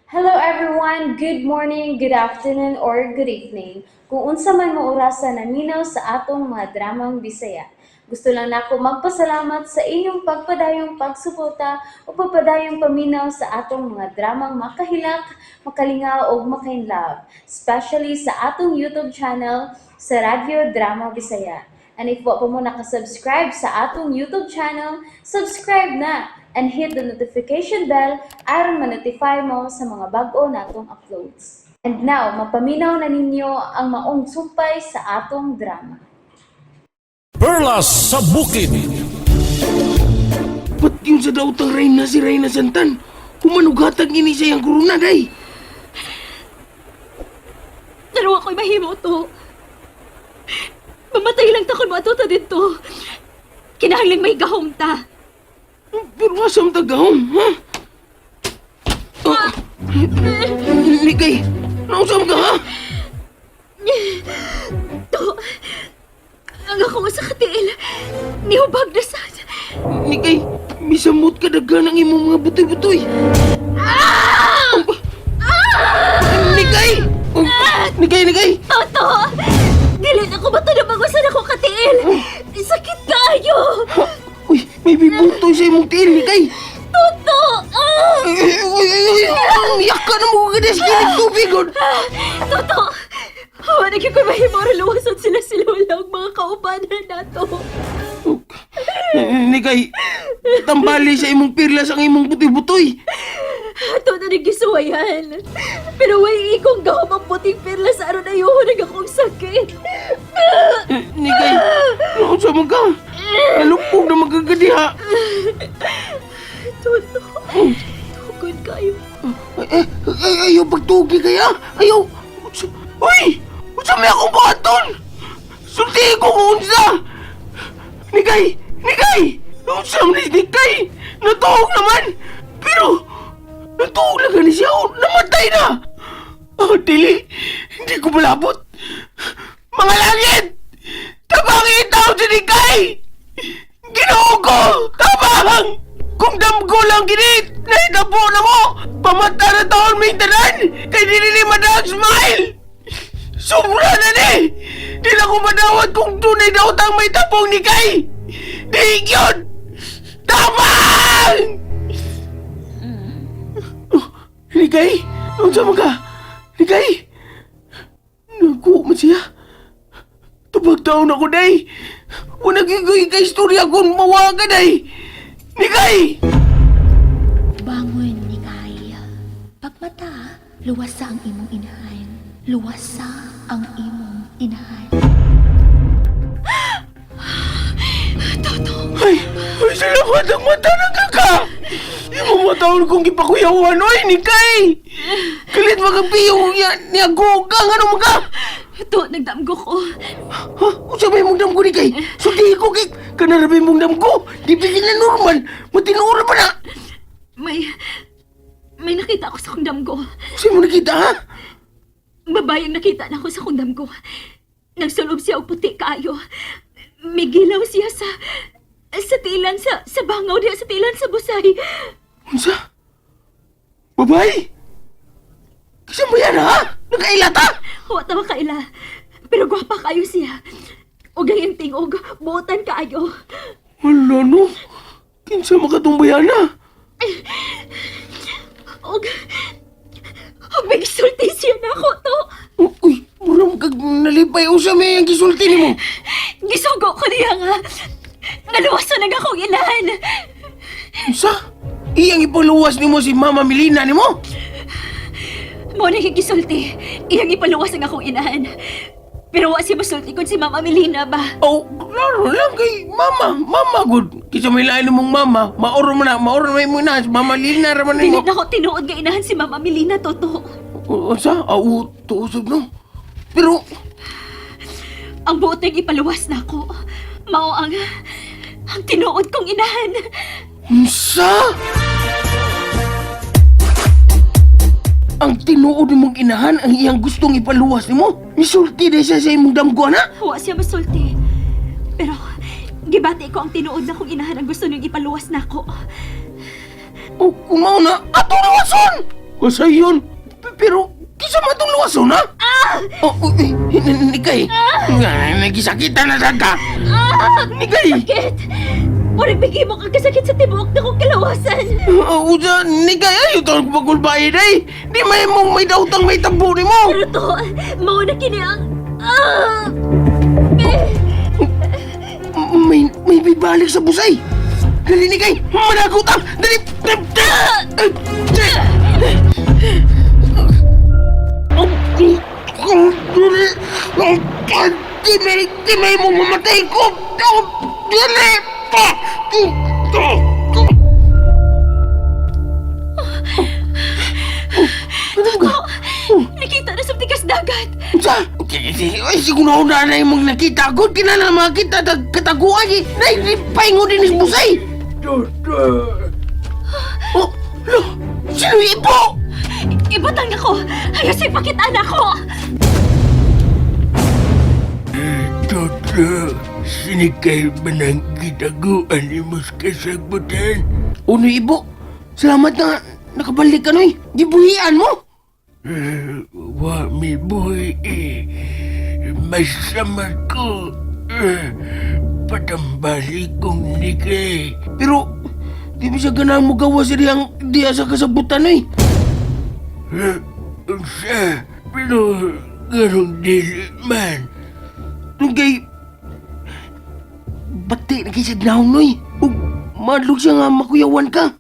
Hello everyone! Good morning, good afternoon, or good evening. Kung unsa man mo orasa naminaw sa atong mga dramang Bisaya. Gusto lang nako magpasalamat sa inyong pagpadayong pagsuporta o pagpadayong paminaw sa atong mga dramang makahilak, makalingaw ug makainlove, especially sa atong YouTube channel sa Radyo Drama Bisaya. And if wa pa mo nakasubscribe sa atong YouTube channel, subscribe na and hit the notification bell aron ma-notify mo sa mga bag-o natong uploads. And now, mapaminaw na ninyo ang maong sumpay sa atong drama. Perlas sa Bukid. Ba't yung sa daotang Reyna si Reyna Santan? Humanughatag ini sa iyang korona, day. Dalawa ko'y mahimo to. Mamatay lang ta kung mato ta dito. Kinahanglan may gahom ta. Pero asam tagahom, ha? Oh. Nikay, nausam ka, ha? To, ang ako sa katiil, nihubag na sa. Nikay, misamot ka daghan ang imong mga butoy-butoy. Ah! Nikay! Oh, Nikay, Nikay! Toto! Dili na ko ba ito nabagusan ako katiil? Sakit kayo! Uy, may bibutoy sa imong tiil, Nikay! Toto! Ah! Ay, ay, ay, ay, yak ka na mo ka sa kilig tubig, oh. Toto! Hawa na ko mahimo luwasan sila si Lola ug mga kaubanan nato. Nikay, tambali sa imong pirlas ang imong butoy-butoy. Ato na nagisuwayan. Pero way ikong gahom ang puting perla sa aron ayuho nag akong sakit. Nikay, noon sa mga nalupog na magagadiha. Toto, tugod kayo. Ay, ay, ayaw pagtugi kaya. Ayaw. Uy! Unsa may akong buhaton? Sulti ko kung unsa. Nikay! Nikay! Unsa man ni Nikay? Natuog naman! Pero, natuog na gani siya. Oh, namatay na! Oh, dili. Hindi ko malabot. Mga langit! Tabang itaw si Nikay! Ginoo ko! Tabang! Kung damgo lang gini, nahitabo na mo! Pamata na taon may tanan! Kay dili ni Madam Smile! Sobra na ni! Di na ko madawat kung tunay daw tang may tapong ni Kay! Di yun! Tabang! Oh, Nikay! Unsa man ka? Nikay! Naku, man siya. Tubag taon ako, day! Wala gigoy kay istorya kung mawaga, day! Nikay! Bangon ni Kay. Pagmata, luwasa ang imong inahan. Luwasa ang imong inahan. Ay! Ay, salamat ang mata ng kaka! Imo mo taon kong gipakuyawan, oy, Nikay! Kalit magapiyong niya, niya gugang, ano mga? To, nagdamgo ko. Ha? Unsa may mong damgo, Nikay? Sulti ko kay kanarabi mong damgo! Di bigyan na normal! Matinuura pa na! May nakita ako sa kong damgo. Unsa mo nakita, ha? Babayang nakita na ako sa kong damgo. Nagsulob siya og puti kaayo. May gilaw siya sa tilan sa bangaw diya sa tilan sa busay. Unsa? Babay? Kasi mo yan, ha? Nakaila ta? Wa ta makaila. Pero gwapa kayo siya. Og ang iyang tingog, buotan kaayo. Wala, no? Kinsa makatumbayana? Og may gisulti siya nako to. Uy, murang kag nalipay usa may ang gisulti nimo. Gisugo ko niya nga. Naluwasan na akong inahan. Unsa? Iyang ipaluwas nimo si Mama Melina nimo? Mo na yung gisulti. Iyang ipaluwas ang akong inahan. Pero wa siya masulti kung si Mama Melina ba. Oh, klaro lang kay Mama, Mama good. Kisa may lain mong mama, maoro man na, maoro man mo na, si Mama Lina ra man Dili nimo. na ko tinuod nga inahan si Mama Melina, Toto. Unsa? Aw, tuusab no. Pero Ang buot niyang ipaluwas na ako. Mao ang tinuod kong inahan. unsa? Ang tinuod nimong inahan ang iyang gustong ipaluwas nimo. Misulti day siya sa imong damgo na. Wa siya masulti. Pero gibati ko ang tinuod na kong inahan ang gusto niyang ipaluwas na ako. O kung mao na, ato na wason! Kasayon. Pero, kisa man itong luwason, ha? Oh, oh, eh, Nikay. Nga, nagisakitan na sa ka. Nikay! Sakit! Murag bigay mo kang kasakit sa tibuok na kong kalawasan. Oh, usa, Nikay, ayaw tawag pagulbahin, eh. Di may mong may dautang may tabo ni mo. Pero to, mao na kini ang... Ah! Eh, May bibalik sa busay. Dali, Nikay! Managot ang! Dali! Di may mong mamatay ko! Dali! Ano ba? Nakita na sa tikas dagat. Sa? Ay, siguro na na yung mga nakita ko. Kinala mga kita kataguan eh. Naipingo din is busay. Oh, lo, sino yung ipo? Ibutang ako! Ayos ipakita na ako! Toto, sinikay ba ng gitaguan ni mas kasagbutan? Uno ibo, salamat na nakabalik ka noy. Gibuhian mo. Eh, wa mi buhay eh. Masama ko. Eh, patambali kong nikay. Pero, di ba siya ganang mo gawa sa diyang diya sa kasabutan noy? Eh, unsa, pero ganong dili man. Tungkay, bati na kay siya noy. Ug madlog siya nga makuyawan ka.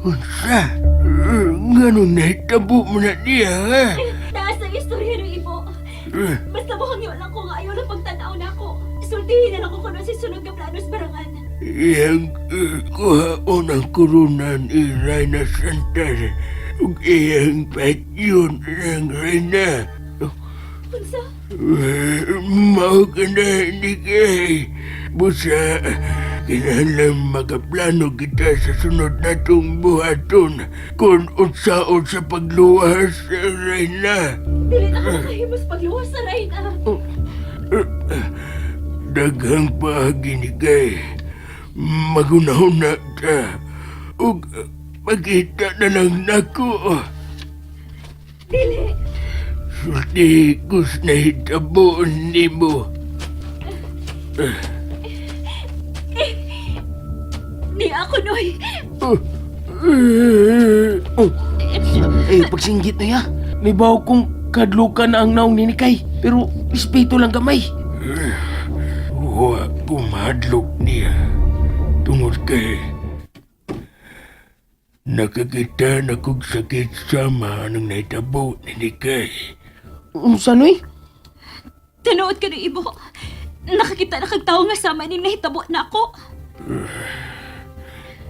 Unsa, eh, ganong nahitabo mo na niya ha? Taas ang istorya ng ibo. Eh, Basta mukhang yun lang ko nga ayaw lang pagtanaw na ako. Sultihin na lang ko kung si sunod nga planos barangan. Iyang kuhaon ang korunan ni Reyna Santar ug iyang patyon ng Reyna. Unsa? Eh, mao ka na, Nikay. Busa, kinahanglan makaplano kita sa sunod natong buhaton kung unsaon sa pagluwas sa Reyna. Dili na ako makahimos pagluwas sa Reyna. Daghang paagi ni Kay. Magunahon na ta. Ug pagkita na lang nako. Dili. Sulti kus na hitabo nimo. Ni ako, Noy. Oh, eh, Oh. Eh, pagsinggit na ya. May bawo kong kadlukan na ang naong ni Nikay. Pero, respeto lang gamay. Wa ko mahadlok niya. Tungod kay nakakita na kog sakit sama ng nahitabo ni Nikay. Unsa noy? Tinuod ka ng ibo. Nakakita na kag tawo nga sama ning nahitabo na ako.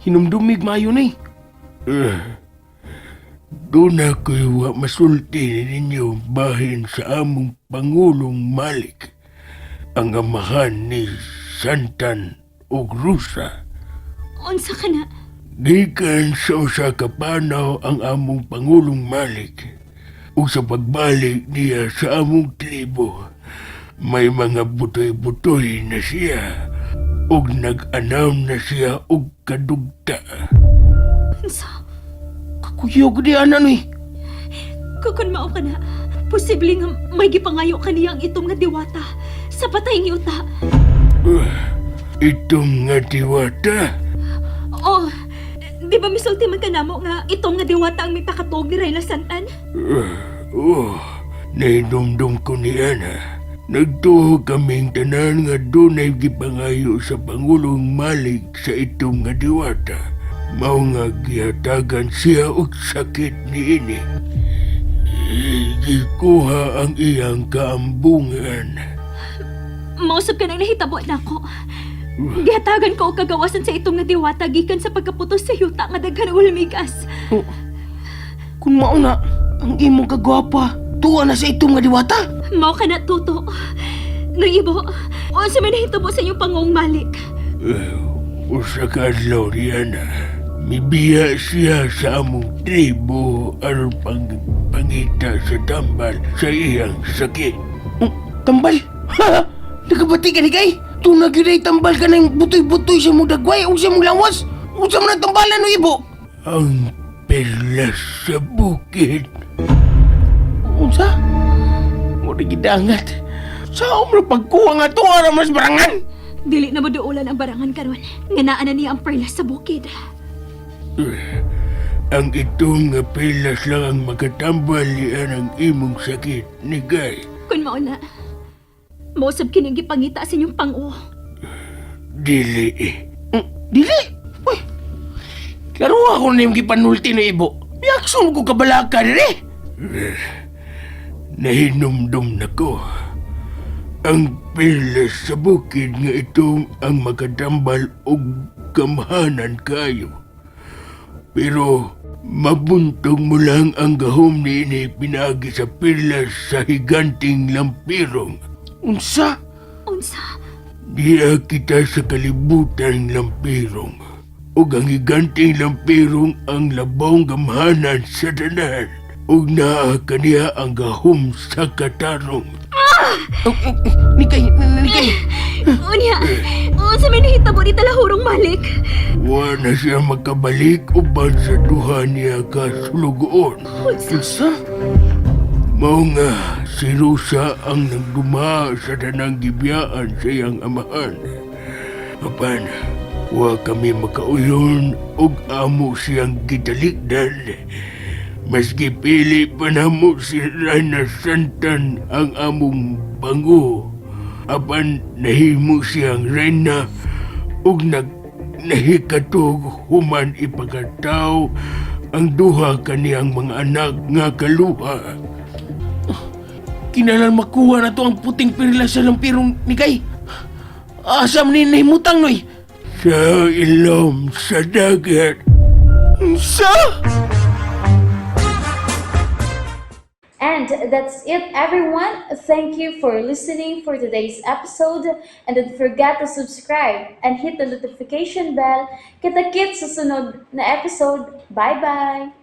Hinumdumig maayo noy. Eh, doon ako'y wa masulti ninyo bahin sa among Pangulong Malik, ang amahan ni Santan og Rusa. Unsa ka na? Gikan sa usa ka panaw ang among Pangulong Malik ug sa pagbalik niya sa among tribo, may mga butoy-butoy na siya ug nag-anam na siya og kadugta. Unsa? Kakuyog di ana noy. Kukun mao ka na, posible nga may gipangayo kaniya ang itom nga diwata sa patay ng yuta. Itong nga diwata. Oh, di ba misulti man ka namo nga itom nga diwata ang may pakatuog ni Reyna Santan? Oh, nahinumdum ko ni Ana. Nagtuo kaming tanan nga dunay gipangayo sa Pangulong Malik sa itong nga diwata. Mao nga gihatagan siya og sakit niini. Eh, gikuha ang iyang kaambungan. Mausap ka nang nahitabo nako. Gihatagan ko og kagawasan sa itom nga diwata gikan sa pagkaputos sa yuta nga daghan og hulmigas. Oh. Kung mauna, ang imong kagwapa, tuwa na sa itong nga diwata. Mao ka na tuto. Noy ibo, unsa may nahitabo sa inyong pangong Malik? Eh, usa ka adlaw ni Ana. Mibiya siya sa among tribo aron pangita sa tambal sa iyang sakit. Oh, tambal? Ha? Nakabati ka ni kay? Tunag yun ay tambal ka ng butoy-butoy sa mong dagway o sa mong lawas. Unsa man ang tambalan no ibo? Ang perlas sa bukid. Unsa? Mo di gidangat. Sa umro pagkuha nga to ara mas barangan. Dili na moduulan ang barangan karon. Nga naa na niya ang perlas sa bukid. Ang itong nga perlas lang ang makatambal niya ang imong sakit, Nigay. Kun mao na. Mao sab kining gipangita sa inyong pang-o. Dili eh. Dili. Uy. Klaro ako na yung gipanulti ni Ibo. Miakson ko kabalaka dire. Nahinumdum na ko. Ang perlas sa bukid nga ito ang makatambal og gamhanan kayo. Pero mabuntong mo lang ang gahom niini pinaagi sa perlas sa higanting lampirong. Unsa? Unsa? Diya kita sa kalibutan lampirong. Ug ang higanting lampirong ang labong gamhanan sa tanan. Ug naa kaniya ang gahom sa katarong. Nikay, nikay. Unya, unsa may nahitabo ni Talahurong Malik? Wa na siya makabalik uban sa duha niya ka sulugoon. Unsa? Mao nga si Rosa ang nagduma sa tanang gibiyaan sa iyang amahan. Apan, wa kami makauyon og amo siyang gitalikdan. Maski pili pa namo si Rana Santan ang among pango. Apan nahimo siyang reyna ug nag nahikatog human ipagkataw ang duha kaniyang mga anak nga kaluha. Kinahanglan makuha na to ang puting perlas sa lampirong nikay. Asa man ni nahimutang noy? Sa ilom sa dagat. Unsa? And that's it, everyone. Thank you for listening for today's episode. And don't forget to subscribe and hit the notification bell. Kita-kits sa sunod na episode. Bye-bye!